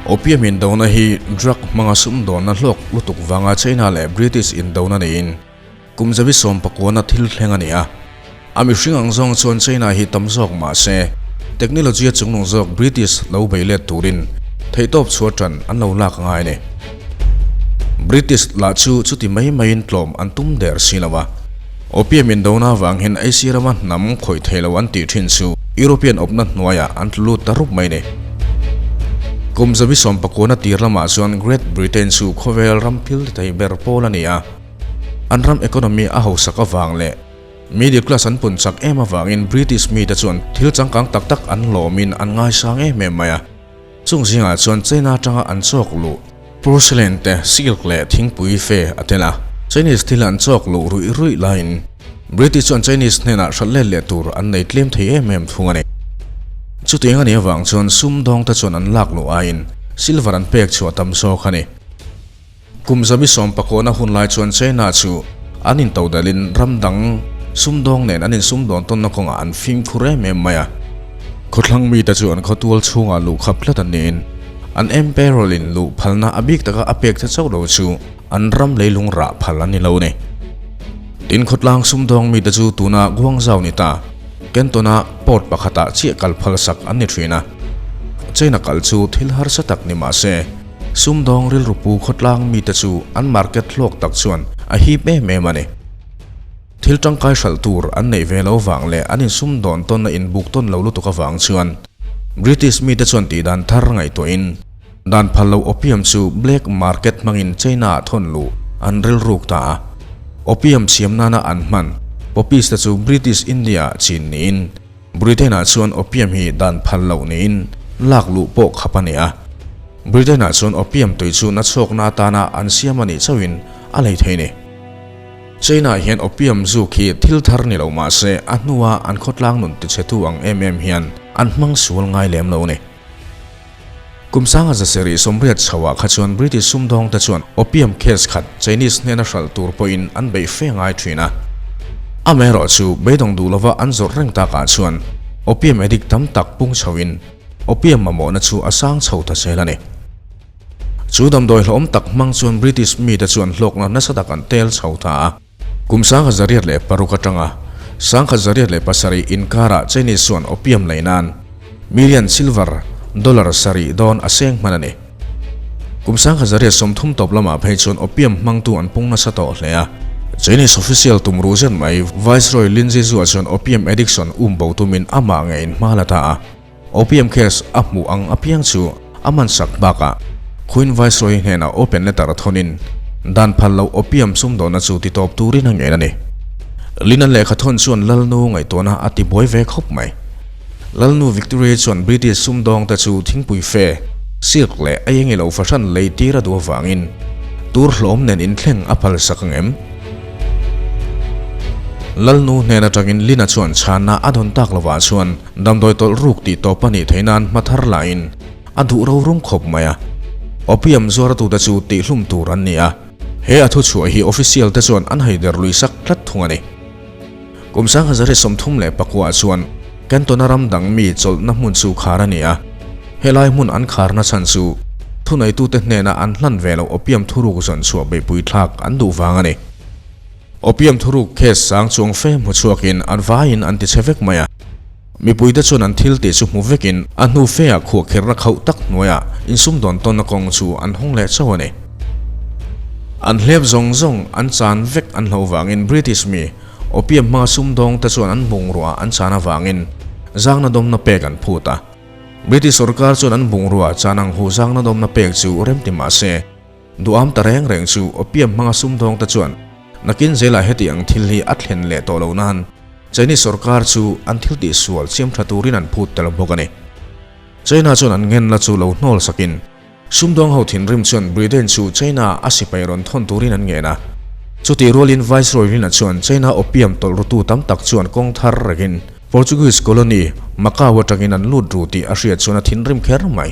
Opium indona hi drug hmanga sumdawnna hlawk lutuk vanga China leh British indona niin kum zabi sawmpakuana thil thleng a ni a. A mihring ang zawng chuan China hi tam zawk mah se, technology a chungnung zawk British lo bei let turin theihtawp chhuah tan an lo lak ngai a ni. British lah chu chuti mai maiin tlawm an tum der si lo a. Opium indona avang hian Asia rama hnam khawih thei lo an tih thin chu European awpna hnuaiah an tlu lut ta rup mai a ni. Kum zabi sawmpakuana tir lamah chuan Great Britain chu khawvel ram thil ti thei ber pawl a ni a. An ram economy a hausak avang leh middle class an pun chak em avangin British mite chuan thil changkang tak tak an hlawmin an ngaisang em em mai a. Chung zingah chuan China atanga an chawk luh porcelain te, silk leh thingpui fe a tel a. Chinese thil an chawk luh ruih ruih laiin British chuan Chinese hnenah hrat let leh tur an nei tlem thei em em thung a ni. Chutiang a nih avang chuan sumdawngte chuan an lak luh aiin silver an pek chhuah tam zawk a ni. Kum zabi sawmpakawna hun lai chuan China chu an intodalin ram dang sumdawng nen an insumdawn tawnna kawngah an fimkhur em em mai a. Khawthlang mite chu an khawtual chhungah luh khap tlat an niin an emperor-in luh phalna a bik taka a pek te chauh lo chu an ram leilung rah phal an ni lo ni. Tin, khawtlang sumdawng mite chu tuna Guangzhou ni ta Canton-a port pakhatah chiah kal phalsak an ni thin a. China kal chu thil harsa tak ni mah se, Sumdawng rilru pu khawtlang mite chu an market hlawk tak chuan a hip em em a ni. Thil tangkai hralh tur an neih ve lo vang leh an insumdawn tawn a inbuk tawn lo lutuk avang chuan British mite chuan tihdan thar ngaihtuahin dan phal lo opium chu black market hmangin China ah thawn luh an rilruk ta a. Opium siam nana an hman poppies te chu British India ah chin niin Britain-ah chuan opium hi dan phal loh niin lak luh pawh khap a ni a. Britain-ah chuan opium tui chu nachhawkna atana an siam a nih chauhin a lei thei ni. China-ah hian opium zuk hi thil thar ni lo mah se a hnua an khawtlang nun tichhetu ang em em hian an hmang sual ngai lem lo ni. Kum sanga zasarih sawmriat chhoah kha chuan British sumdawngte chuan opium case khat Chinese hnena hralh tur pawhin an beih fe ngai thin a. Amaherawhchu beidawng duh lova an zawrh reng takah chuan opium addict tam tak pung chhoin opium mamawhna chu a sang chho ta zel a ni. Chu damdawi hlawhawm tak hmang chuan British mite chuan hlawkna nasa tak an tel chho ta a. Kum 1806 atanga 1807 inkarah Chinese chuan opium lei nan million silver dollar sarih dawn a seng hman a ni. Kum 1830 tawp lamah phei chuan opium hmangtu an pung nasa tawh hle a. Chinese official tum ruh zet mai Viceroy Lin Zizua chuan opium addiction um bo tumin amah ngeiin hma la ta a. Opium case a hmuh ang apiang chu a mansak bakah Queen Viceroy hnenah open letter thawnin dan phal loh opium sumdawnna chu ti tawp turin a ngen a ni. Lina lehkha thawn chuan Lalnu ngaihtuahna a ti buai ve khawp mai. Lalnu Victoria chuan British sumdawngte chu thingpui fe, silk leh a eng ilo fahran lei tir a duh avangin tur hlawm nen inthleng a phalsak ang em? Lalnu hnen atangin Lina chuan chhanna a dawn tak lovah chuan Damdawi tawlh ruk tih tawp a nih theih nan hma thar lahin a duh ro rum khawp mai a. Opium zuaratute chu tihhlum tur an ni a, he a thuchhuah hi official te chuan an haider lui sak tlat thung a ni. Kum 1934 chuan Cantona ram dang mi chawlhna hmun chu khar a ni a, helai hmun an kharna chhan chu thuneitute hnena an hlan ve loh opium thuruk zawn chhuah beihpui thlak an duh vang a ni. Opium thuruk case sang chuang fe hmu chhuakin an vaiin an ti che vek mai a. Mipuite chuan an thil tih chu hmu vekin a hnu feah khuahkherna khauh tak hnuaiah insumdawn tawnna kawng chu an hawng leh chauh a ni. An hlep zawng zawng an chan vek an hlo vangin British mi opium hmanga sumdawngte chuan an bungrua an chan avangin zangna dawmna pek an phut a. British sorkar chuan an bungrua chan ang hu zangna dawmna pek chu remti mah se, Duham ta reng reng chu opium hmanga sumdawngte chuan nakin zelah heti ang thil hi a thlen leh tawh lo nan Chinese sorkar chu an thil tihsual siam tha turin an phut tel bawk a ni. China chuan an ngenna chu lo hnawl sakin sumdawng ho thinrim chuan Britain chu China a sipai rawn thawn turin an ngen a. Chutih rualin Viceroy Rina chuan China opium tawlh rutu tam tak chuan kawng thar rengin Portuguese colony Macau atangin an lut ru tih a hriat chuan a thinrim kher mai.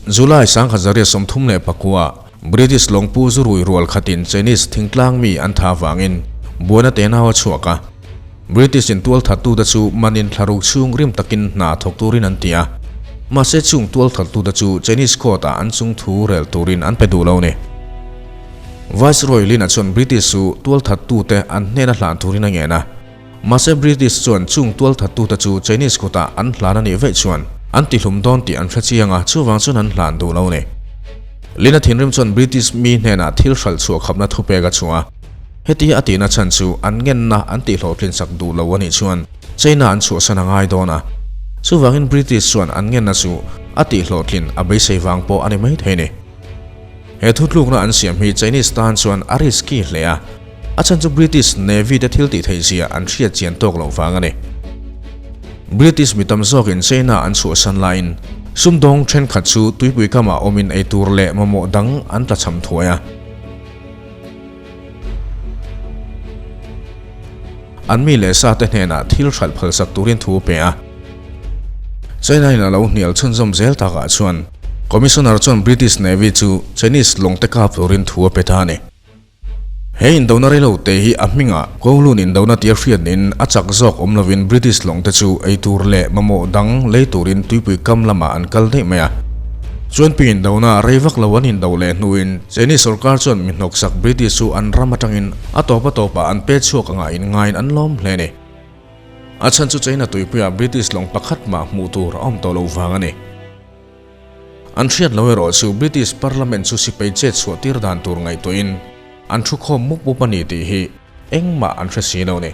July 1939, British lawngpu zurui rual khatin Chinese thingtlang mi an tha avangin buaina tenau a chhuak a. British in tualthattute chu manin thlaruk chhung rim takin hna thawk turin an ti a. Mahse chung tualthattute chu Chinese court ah an chung thu rel turin an pe duh lo ni. Viceroy Lin-a chuan British chu tualthattute an hnena hlan turin a ngen a. Mahse British chuan chung tualthattute chu Chinese kutah an hlan a nih veih chuan an tihlum dawn tih an hre chiang a, chuvang chuan an hlan duh lo a ni. Lin-a thinrim chuan British mi hnenah thil hralh chhuah khapna thupek a chhuah a. Heti a tihna chhan chu an ngenna an tihhlawhtlin sak duh lo a nih chuan China an chhuahsan a ngai dawn a. Chuvangin British chuan an ngenna chu a tihhlawhtlin a beisei vang pawh a ni maithei a ni. He thutlukna an siam hi Chinese tan chuan a risky hle a, a chhan chu British Navy te thil tih theih zia an hriat chian tawk loh vang a ni. British mi tam zawkin China an chhuahsan laiin sumdawng thenkhat chu tuipui kamah awmin eitur leh mamawh dang an tlachham thuai a. An mi leh sa te hnenah thil hralh phalsak turin thu a pe a. China in a lo hnial chhunzawm zel takah chuan Commissioner chuan British Navy chu Chinese lawng te kap turin thu a pe ta a ni. He indona reilo te hi a hmingah Kowloon indona tia hriat niin a chak zawk awm lovin British lawng te chu eitur leh mamawh dang lei turin tuipui kam lamah an kal daih mai a. Chuan pi indona rei vak lo an indo leh hnuin Chinese sorkar chuan mi hnawksak British chu an ram atangin a tawp a tawpah an pe chhuak anga inngaiin an lawm hle a ni. A chhan chu China tuipuiah British lawng pakhat mah hmuh tur a awm tawh lo vang a ni. An hriat lo erawh chu British Parliament chu sipai chet chhuah tir dan tur ngaihtuahin an thu khawm mup mup a ni tih hi engmah an hre si lo a ni.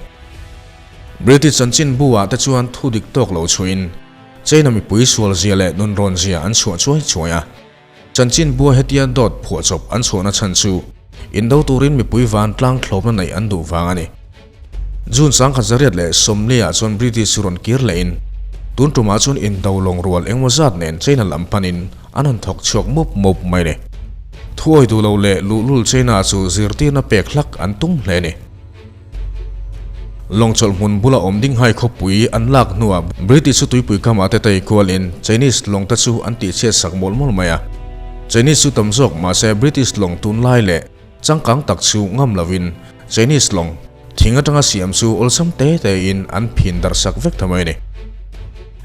British chanchin bu ah te chuan thu dik tawk lo chhuihin China mipui sual zia leh nunrawn zia an chhuah chuai chuai a. Chanchin bua hetia dawt phuahchawp an chhuahna chhan chu indo turin mipui vantlang thlawpna neih an duh vang a ni. June 1940 ah chuan British chu rawn kir lehin tun tumah chuan indo lawng rual engmaw zat nen China lam panin an rawn thawk chhuak mup mup mai a ni. Thuawi duh lo leh luhlul China chu zirtirna pek hlak an tum hle a ni. Lawngchawlh hmun bula awm ding hai khawpui an lak hnuah British chu tuipui kamah te tei kualin Chinese lawng te chu an tihchhiat sak mawlh mawlh mai a. Chinese chu tam zawk mahse British lawng tunlai leh changkang tak chu ngam lovin Chinese lawng thing atanga siam chu awlsam te tein an phin darh sak vek ta mai a ni.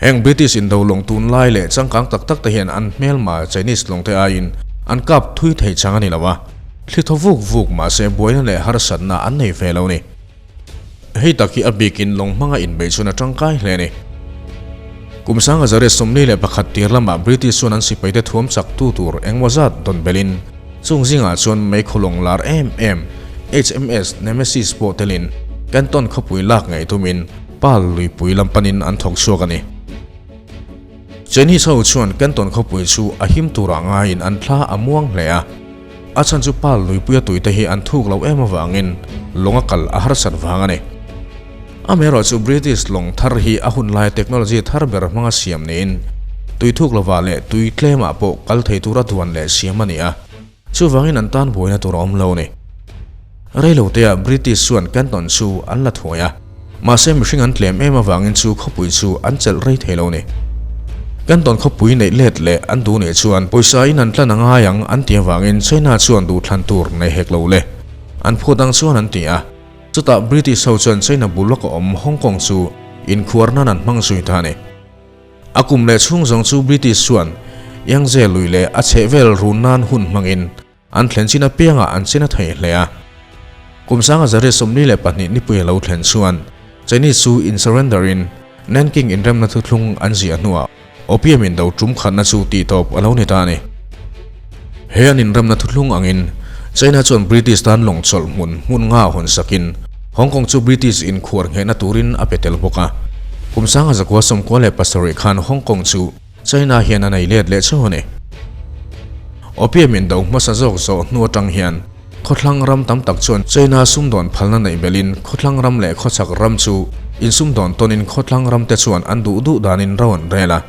Heng British indo lawng tunlai leh changkang tak tak te hian an hmelma Chinese lawng te aiin an kap thui thei chang a ni lo a. Thli thaw vuk vuk mahse buaina leh harsatna an nei ve lo ni. Hei tak hi a bikin lawng hmanga inbeih chuan a tangkai hle a ni. Kum 1941 tir lamah British chuan an sipaite thuam chak tu tur engmaw zat dawn belin chung zingah chuan meikhaw lawng lar em em HMS Nemesis pawh telin Canton khawpui lak ngei tumin Pal luipui lam panin an thawk chhuak a ni. Chinese ho chuan Canton khawpui chu a him turah ngaiin an thla a muang hle a. A chhan chu pal luipuia tuite hi an thuk lo em avangin lawng a kal a harsat vang a ni. Amaherawh chu British lawng thar hi a hun laia technology thar ber hmanga siam niin tui thuk lovah leh tui tlemah pawh kal thei tura duan leh siam a ni a, chuvangin an tan buaina tur a awm lo a ni. Reiloteah British chuan Canton chu an la thuai a, mahse mihring an tlem em avangin chu khawpui chu an chelh rei thei lo a ni. Canton khawpui neih let leh an duh nih chuan pawisa in an tlan a ngai ang an ti avangin China chuan duhthlan tur nei hek lo le. An phut ang chuan an ti a, chutah British ho chuan China bul lawka awm Hong Kong chu inkhuar nan an hmang zui ta a ni. A kum leh chhung zawng chu British chuan Yangtze lui leh a chhehvel run nan hun hmangin An thlen chin apiangah an chin a thei hle a. Kum 1942 nipui a lo thlen chuan Chinese chu in surrender in Nanking inremna thuthlung an ziah hnuah opium indo tum khatna chu tihtawp a lo ni ta a ni. He an inremna thuthlung angin China chuan British tan lawng chawlh hmun hmun nga hawn sakin Hong Kong chu British inkhuar nghehna turin a pe tel bawk a. Kum 1997 khan Hong Kong chu China hian a nei let leh chauh a ni. Opium in do hmasa zawk zawh hnu atang hian khawthlang ram tam tak chuan China sumdawn phalna neih belhin khawthlang ram leh khawchhak ram chu insumdawn tawnin khawthlang ram te chuan an duh duh danin ro an rel a.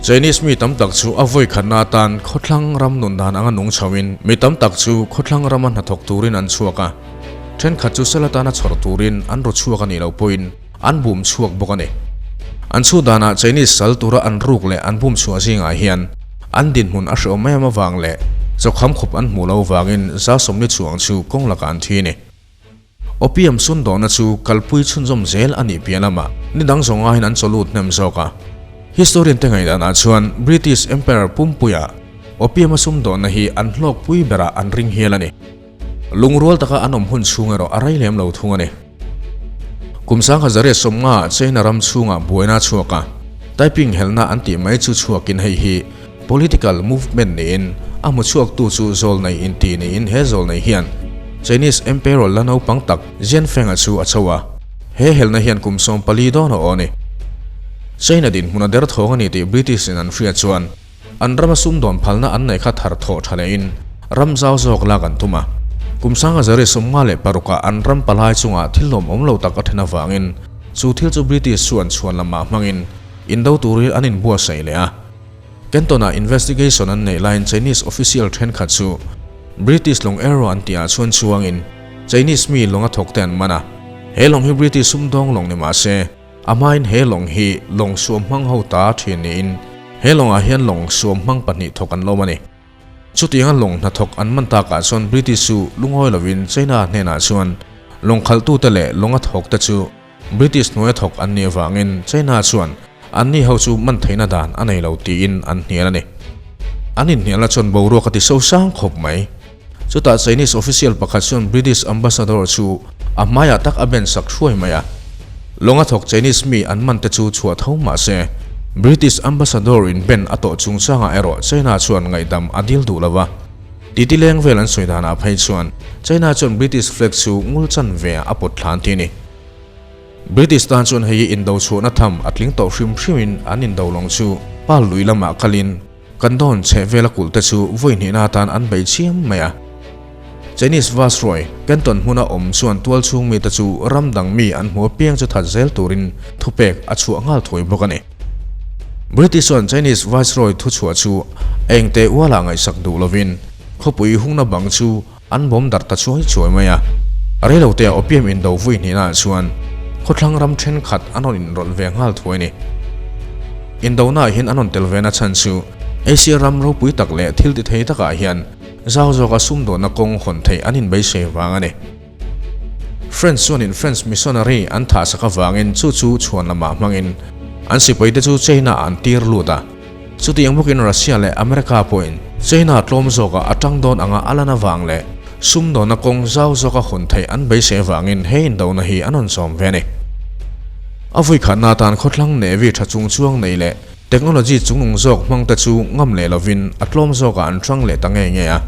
Chinese mi tam tak chu a vawi khatna atan khawthlang ram nun dan anga nung chhoin mi tam tak chu khawthlang rama hnathawk turin an chhuak a, thenkhat chu sal atana chhawr turin an ru chhuak a nih loh pawhin An bum chhuak bawk a ni. An chhu danah Chinese sal tura an ruk leh an bum chhuah zingah hian an dinhmun a hreawm em avang leh chawkham khup an hmuh lo vangin za sawmli chhuang chu kawng lakah an thi a ni. Opium sundawhna chu kalpui chhunzawm zel a nih piah lamah ni dang zawng aiin an chawlut hnem zawk a. Historian te ngaihdanah chuan British Empire pumpuia opium a sumdawnna hi an hlawkpui berah an ring hial a ni. Lungrual taka an awm hun chhung erawh a rei lem lo thung a ni. Kum 1850 ah China ram chhungah buaina a chhuak a, Taiping helna an tih mai chu chhuakin hei hi political movement niin a hmu chhuaktu chu zawlnei inti niin he zawlnei hian Chinese Emperor la naupang tak Xianfeng-a chu a cho a, he helna hian kum 14 dawn a aw a ni. China dinhmun a derthawng a ni tih British in an hriat chuan An rama sumdawn phalna an neih kha thar thawh tha lehin ram zau zawk lak an tum a. Kum 1956 ah an ram palai chungah thil lawmawm lo tak a then avangin chu thil chu British chuan chhuan lamah hmangin indo turin an inbuatsaih leh a. Canton ah investigation an neih laiin Chinese official thenkhat chu British lawng Arrow an tihah chuan chuangin Chinese mi lawng a thawk te an man a. He lawng hi British sumdawng lawng ni mah se, A hmain he lawng hi lawng suam hmang ho ta thin niin he lawngah hian lawng suam hmang pahnih thawk an lawm a ni. Chutianga lawng hnathawk an man takah chuan British chu lungawi lovin China hnenah chuan lawng khalhtute leh lawnga thawkte chu British hnuaia thawk an nih avangin China chuan anni ho chu man theihna dan a nei lo tiin an hnial a ni. An inhnialna chuan boruak a ti sosang khawp mai. Chutah Chinese official pakhat chuan British ambassador chu a hmaiah tak a ben sak hruai mai a. Lawnga thawk Chinese mi an man te chu chhuah tho mah se, British ambassador in ben a tawh chungchangah erawh China chuan ngaihdam a dil duh lo va. Titi leng vel an sawi danah phei chuan China chuan British flag chu ngul chan ve a pawt thlan ti a ni. British tan chuan hei hi indo chhuahna tham a tling tawh hrim hrimin an indo lawng chu pal lui lamah kalin Kan dawn chheh vela kulh te chu vawi hnihna atan an bei chiam mai a. Chinese Viceroy, Canton hmuna awm chuan tual chhung mite chu ram dang mi an hmu apiang chu that zel turin thupek a chhuah nghal thuai bawk a ni. British chuan Chinese Viceroy thuchhuah chu a engte ualah ngaihsak duh lovin khawpui hungna bang chu an bawm darh ta chuai chuai mai a. Reilote ah opium indo vui hnihna ah chuan khawthlang ram thenkhat an rawn inrawlh ve nghal thuai a ni. Indona ah hian an rawn tel ve na chhan chu Asia ram ropui tak leh thil ti thei takah hian zau zawka sumdawnna kawng hawn theih an inbeisei vang a ni. French chuanin French missionary an thahsak avangin chu chu chhuan lamah hmangin an sipaite chu China ah an tir lut a. Chutiang bawkin Russia leh America pawhin China tlawm zawkah a tang dawn anga a lan avang leh sumdawnna kawng zau zawka hawn theih an beisei avangin he indona hi an rawn sawm ve a ni. A vawikhatna atan khawthlang Navy tha chung chuang nei leh technology chungnung zawk hmangte chu ngam leh lovin a tlawm zawkah an hrang leh ta ngei ngei a.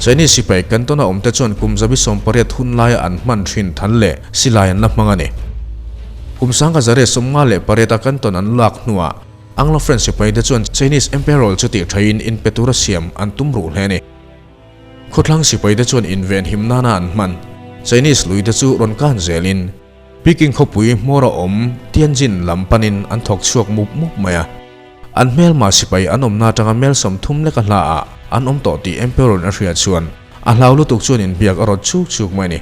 Chinese sipai Canton-a awmte chuan kum 18 hun laia an hman thin than leh silai an la hmang a ni. Kum 1958 a Canton an lak hnuah Anglo-French sipaite chuan Chinese Emperor chu tih thain inpe tura siam an tum ruh hle a ni. Khawthlang sipaite chuan inven him nana an hman Chinese luite chu rawn kan zelin Peking khawpui hmawr a awm Tianjin lam panin an thawk chhuak mup mup mai a. An hmelma sipai an awmna atanga mel 30 leka hla ah an awm tawh tih Emperor-in a hriat chuan a hlau lutuk chuan inbiak a rawt chuk chuk mai a ni.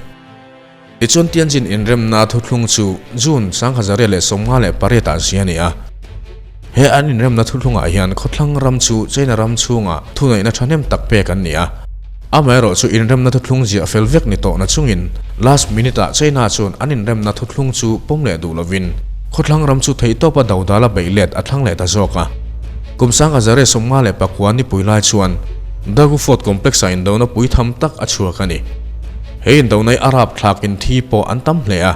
Tichuan Tianjin inremna thuthlung chu June 1958 ah zia a ni a. He an inremna thuthlungah hian khawthlang ram chu China ram chhungah thuneihna thahnem tak pek an ni a. Amaherawh chu inremna thuthlung ziah fel vek ni tawhna chungin last minute ah China chuan an inremna thuthlung chu pawm leh duh lovin khawthlang ram chu theihtawpa dodala beih let a thlang leh ta zawk a. Kum 1959 nipui lai chuan Dagu Fort Complex ah indona pui tham tak a chhuak a ni. He indonai Arab thlakin thi pawh an tam hle a.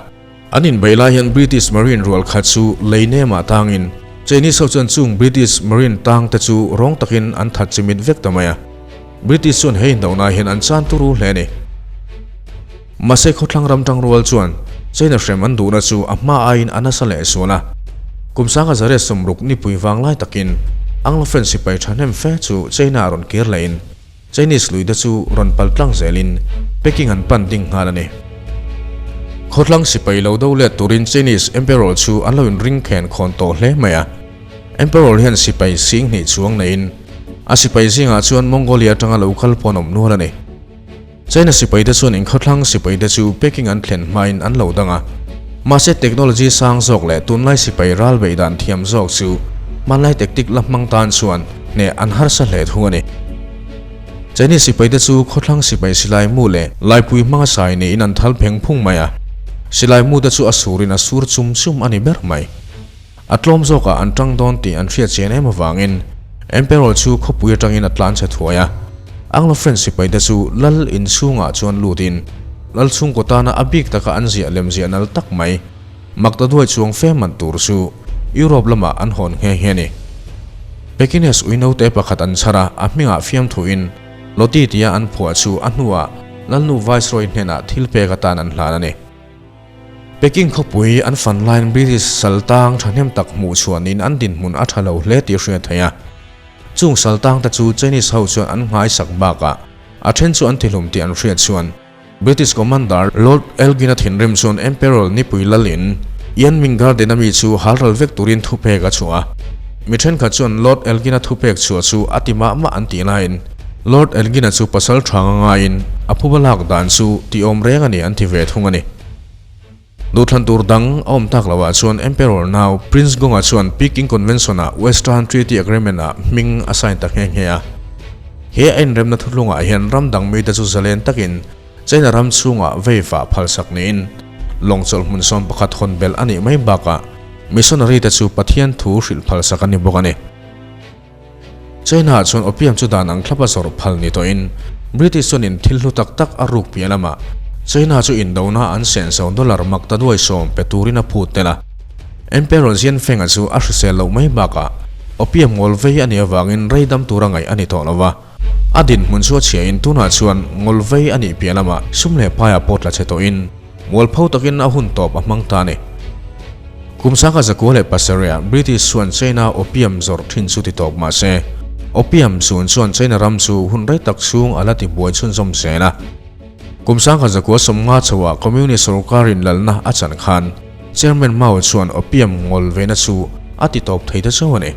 An inbeih lai hian British Marine rual khat chu lei nemah tangin Chinese ho chuan chung British Marine tang te chu rawng takin an that chimit vek ta mai a. British chuan he indonai hian an chan turu hle a ni. Mahse khawthlang ram tangrual chuan China hrem an duhna chu a hma aiin a nasa leh sual a. Kum 1960 nipui vang lai takin Anglo-French sipai thahnem fe chu China a rawn kir lehin Chinese luite chu rawn pal tlang zelin Peking an pan ding nghal a ni. Khawthlang sipai lo do let turin Chinese Emperor chu an lo inring khen khawn tawh hle mai a. Emperor hian sipai sing hnih chuang neiin a sipai zingah chuan Mongolia atanga lo kal pawh an awm nual a ni. China sipaite chuan inkhawthlang sipaite chu Peking an thlen hmain an lo dang a. Mahse technology sang zawk leh tunlai sipai ral beih dan thiam zawk chu hmanlai tactic la hmang tan chuan hneh an harsa hle thung a ni. Chinese sipaite chu khawthlang sipai silai mu leh laipui hmanga sai niin an thal pheng phung mai a, silai mu te chu a surin a sur chum chum a ni ber mai. A tlawm zawkah an tang dawn tih an hriat chian em avangin Emperor chu khawpui atangin a tlan chhe thuai a. Anglo-French sipaite chu lal inchhungah chuan lutin lal chhungkaw tana a bik taka an ziah lem ziah nal tak mai Makta duai chuang fe man tur chu Europe lamah an hawn nghe nghe a ni. Pekines ui naute pakhat an chhar a, a hmingah fiamthuin Loti tia an phuah chu a hnuah Lalnu Viceroy hnenah thil pek atan an hlan a ni. Peking khawpui an fan laiin British saltang thahnem tak hmuh chhuanin an dinhmun a tha lo hle tih hriat theih a. Chung saltang te chu Chinese ho chuan an nghaisak bakah a then chu an tihlum tih an hriat chuan British Commander Lord Elgin-a thinrim chuan Emperor Nipui Lalin Yanming Garden-a mi chu halral vek turin thupek a chhuah a. Mi thenkhat chuan Lord Elgin-a thupek chhuah chu a ti mah mah an tih laiin Lord Elgin-a chu pasal tha nga ngaiin a phuba lak dan chu tih awm reng a ni an ti ve thung a ni. Duhthlan tur dang a awm tak loah chuan Emperor nau Prince Gong-a chuan Peking Convention-ah Western Treaty Agreement-ah hming a sign ta nghe nghe a. He a inremna thutlungah hian ram dang mite chu zalen takin China ram chhungah veiva phalsak niin lawng chawlh hmun 11 hawn belh a nih mai bakah missionary te chu Pathian thu hrilh phalsak a ni bawk a ni. China ah chuan opium chu dan ang thlapa zawrh phal ni tawhin British chuanin thil hlu tak tak a ruk piah lamah China chu indona an senso dollar mak ta duai sawm pe turin a phut tel a. Emperor Xianfeng-a chu a hrisel loh mai bakah opium ngawl vei a nih avangin rei dam tura ngaih a ni tawh lo va. A dinhmun chu a chhiahin tunah chuan ngawl vei a nih piah lamah sum leh paiah pawh tla chhe tawhin mualpho takin a hun tawp a hmang ta a ni. Kum 1917 British chuan China opium zawrh thin chu ti tawp mah se, opium zun chuan China ram chu hun rei tak chhung a la ti buai chhunzawm zel a. Kum 1950 chhoah Communist sorkarin lalna a chan khan Chairman Mao chuan opium ngawl vena chu a ti tawp thei ta chauh a ni.